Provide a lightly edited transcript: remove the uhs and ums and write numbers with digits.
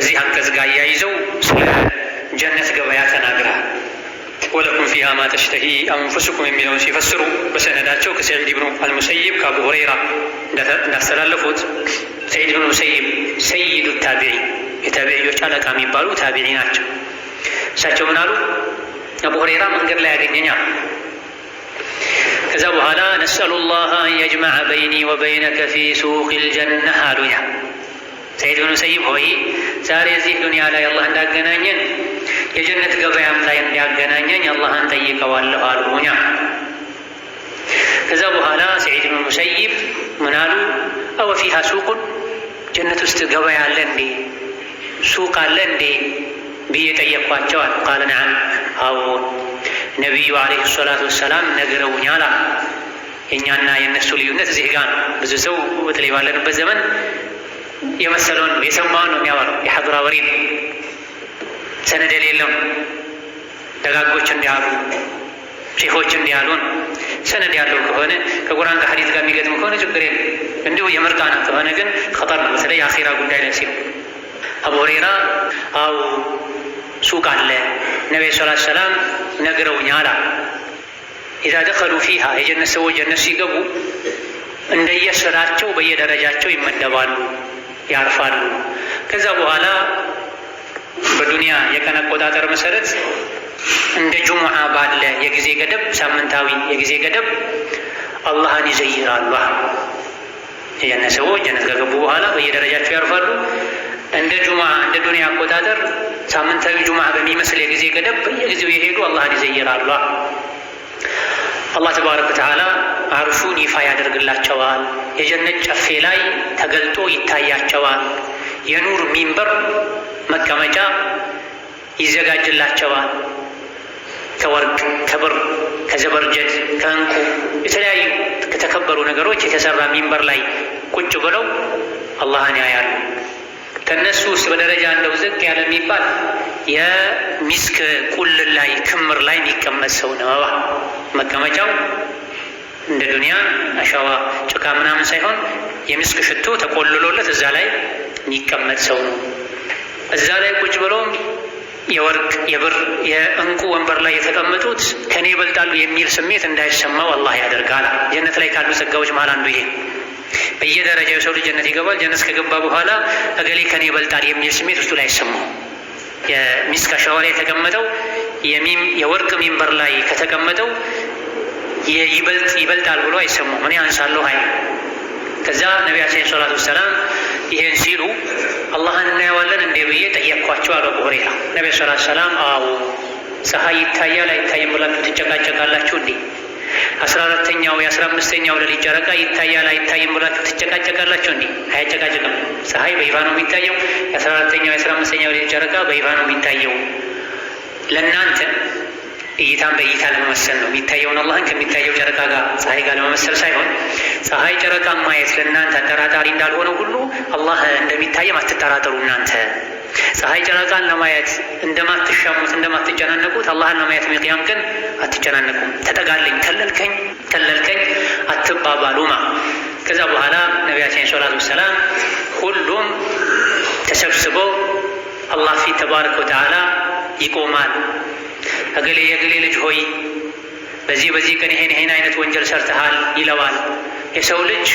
ከዚህ አንቀጽ ጋር አያይዘው ስለ ጀነት ገበያ ተናግረዋል። ولكم فيها ما تشتهي أنفسكم የሚለውን ሲፈስሩ በሰነዳቸው ከሰዒድ ብኑ አልሙሰይብ ከአቡ ሁረይራ እንዳስተላለፉት፣ ሰዒድ ብኑ ሙሰይብ سيد التابعين፣ የታቢዕዮች አለቃ የሚባሉ ታቢዒ ናቸው። እሳቸው ምን አሉ? አቡ ሁረይራ መንገድ ላይ ያገኘኛል። ከዛ በኋላ نسأل الله أن يجمع بيني وبينك في سوق الجنة አሉኛ። ሰዒድ ብኑ ሙሰይብ ሆይ፣ ዛሬ እዚህ ዱንያ ላይ አላህ እንዳገናኘን የጀነት ገበያም ላይ እንዲያገናኘኝ አላህን ጠይቀዋለሁ አሉኛ። ከዛ በኋላ ሰዒድ ብኑ ሙሰይብ ምን አሉ? أو فيها سوق፣ ጀነት ውስጥ ገበያ አለ እንዴ? ሱቅ አለ እንዴ ብዬ ጠየቅኳቸው አሉ። قال نعم፣ አዎ፣ ነቢዩ عليه الصلاة والسلام ነግረውኛል። የእኛና የእነሱ ልዩነት እዚህ ጋ ነው። ብዙ ሰው በተለይ ባለንበት ዘመን የመሰለውን ነው፣ የሰማውን ነው የሚያወራው። የሐድራ ወሬ ነው፣ ሰነድ የሌለው። ደጋጎች እንዲያሉ፣ ሼኾች እንዲያሉን ሰነድ ያለው ከሆነ፣ ከቁርአን ከሐዲስ ጋር የሚገጥም ከሆነ ችግር የለም። እንዲሁ የምርቃና ከሆነ ግን خطر ነው፣ በተለይ የአኼራ ጉዳይ ላይ ሲሆን። አቡ ሁረይራ አው ሱቅ አለ፣ ነቢ ሰላት ሰላም ነግረውኛል አሉ። إذا دخلوا فيها፣ የጀነት ሰዎች ጀነት ሲገቡ እንደየስራቸው በየደረጃቸው ይመደባሉ፣ ያርፋሉ። ከዛ በኋላ በዱንያ የቀን አቆጣጠር መሰረት እንደ ጁሙዓ ባለ የጊዜ ገደብ፣ ሳምንታዊ የጊዜ ገደብ አላህን ይዘይራሉ። የጀነት ሰዎች ጀነት ከገቡ በኋላ በየደረጃቸው ያርፋሉ። እንደ ጁሙዓ፣ እንደ ዱንያ አቆጣጠር ሳምንታዊ ጁሙዓ በሚመስል የጊዜ ገደብ በየጊዜው የሄዱ አላህን ይዘይራሉ። አላህ ተባረከ ወተዓላ አርሹን ይፋ ያደርግላቸዋል። የጀነት ጨፌ ላይ ተገልጦ ይታያቸዋል። የኑር ሚንበር መቀመጫ ይዘጋጅላቸዋል። ከወርቅ፣ ከብር፣ ከዘበርጀድ፣ ከእንቁ፣ የተለያዩ ከተከበሩ ነገሮች የተሰራ ሚንበር ላይ ቁጭ ብለው አላህን ያያሉ። ከእነሱ ውስጥ በደረጃ እንደው ዝቅ ያለ የሚባል የሚስክ ቁልል ላይ፣ ክምር ላይ የሚቀመጥ ሰው ነው። መቀመጫው እንደ ዱንያ አሸዋ፣ ጭቃ ምናምን ሳይሆን የሚስክ ሽቶ ተቆልሎለት እዛ ላይ የሚቀመጥ ሰው ነው። እዛ ላይ ቁጭ ብሎም የወርቅ፣ የብር፣ የእንቁ ወንበር ላይ የተቀመጡት ከኔ ይበልጣሉ የሚል ስሜት እንዳይሰማው አላህ ያደርጋል። ጀነት ላይ ካሉ ጸጋዎች መሃል አንዱ ይሄ። በየደረጃው የሰው ልጅ ጀነት ይገባል። ጀነት ከገባ በኋላ እገሌ ከኔ ይበልጣል የሚል ስሜት ውስጡ ላይ አይሰማው። የሚስክ አሸዋ ላይ የተቀመጠው የወርቅ ሚንበር ላይ ከተቀመጠው ይበልጣል ብሎ አይሰማውም። እኔ አንሳለሁ አይልም። ከዛ ነቢያችን الصلاة والسلام ይሄን ሲሉ አላህን እናየዋለን እንዴ ብዬ ጠየቅኳቸው አሉ አቡ ሁረይራ። ነቢ الصلاة والسلام አዎ፣ ፀሐይ ይታያል አይታይም ብላችሁ ትጨቃጨቃላችሁ እንዴ? 14ኛው የ15ኛው ሌሊት ጨረቃ ይታያል አይታይም ብላችሁ ትጨቃጨቃላችሁ እንዴ? አያጨቃጭቅም። ፀሐይ በይፋ ነው የሚታየው። የ14ኛው የ15ኛው ሌሊት ጨረቃ በይፋ ነው የሚታየው። ለእናንተ እይታን በእይታ ለመመሰል ነው። የሚታየውን አላህን ከሚታየው ጨረቃ ጋር፣ ፀሐይ ጋር ለመመሰል ሳይሆን፣ ፀሐይ ጨረቃ ማየት ለእናንተ አጠራጣሪ እንዳልሆነ ሁሉ አላህ እንደሚታየም አትጠራጠሩ። እናንተ ፀሐይ ጨረቃን ለማየት እንደማትሻሙት፣ እንደማትጨናነቁት አላህን ለማየት የቅያም ቀን አትጨናነቁም። ተጠጋለኝ፣ ከለልከኝ፣ ከለልከኝ አትባባሉማ። ከዛ በኋላ ነቢያችን الصلاة والسلام ሁሉም ተሰብስበው አላህ ፊት تبارك وتعالى ይቆማል። እገሌ የእገሌ ልጅ ሆይ፣ በዚህ በዚህ ቀን ይሄን ይሄን አይነት ወንጀል ሰርተሃል ይለዋል። የሰው ልጅ